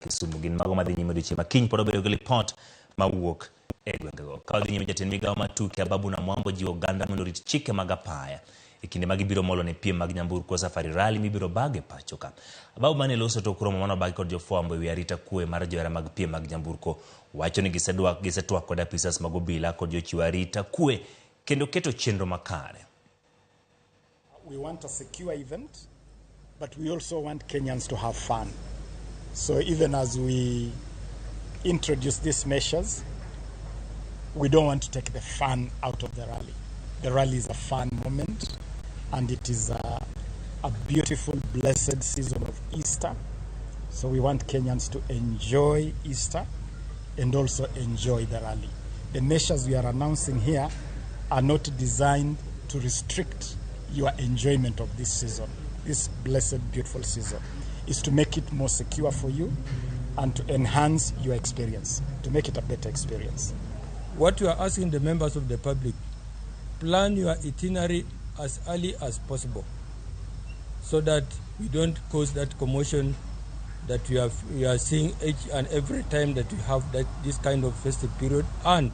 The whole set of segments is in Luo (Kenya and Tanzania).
Kisumu gin mago madhi nyime odiochieng' ma kiny pod obedo gi lipot mawuok e gwengego. Ka odhi nyime, jatend migawo mar tuke Ababu Namwambo jiwo oganda mondo orit chike mag apaya e kinde ma gibiro molo ne piem mag nyamburko Safari Rally mibiro bag e pacho ka. Ababu mane loso tok romo mane obagi kod jofwambo ewi arita kwe mar johera mag piem mag nyamburko wacho ni gisedwak gisetwak kod apisas mag obila kod jochiw arita kwe kendo keto chenro makare. We want a secure event, but we also want Kenyans to have fun. So even as we introduce these measures, we don't want to take the fun out of the rally. The rally is a fun moment, and it is a beautiful, blessed season of Easter. So we want Kenyans to enjoy Easter and also enjoy the rally. The measures we are announcing here are not designed to restrict your enjoyment of this season, this blessed, beautiful season. Is to make it more secure for you and to enhance your experience, to make it a better experience. What we are asking the members of the public, plan your itinerary as early as possible so that we don't cause that commotion that we are seeing each and every time that we have that this kind of festive period and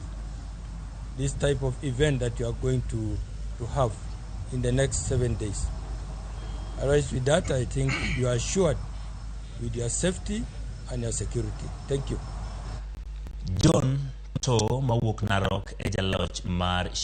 this type of event that you are going to have in the next 7 days. Otherwise, with that, I think you are assured with your safety and your security. Thank you. John To mawuok Narok e jaloch mar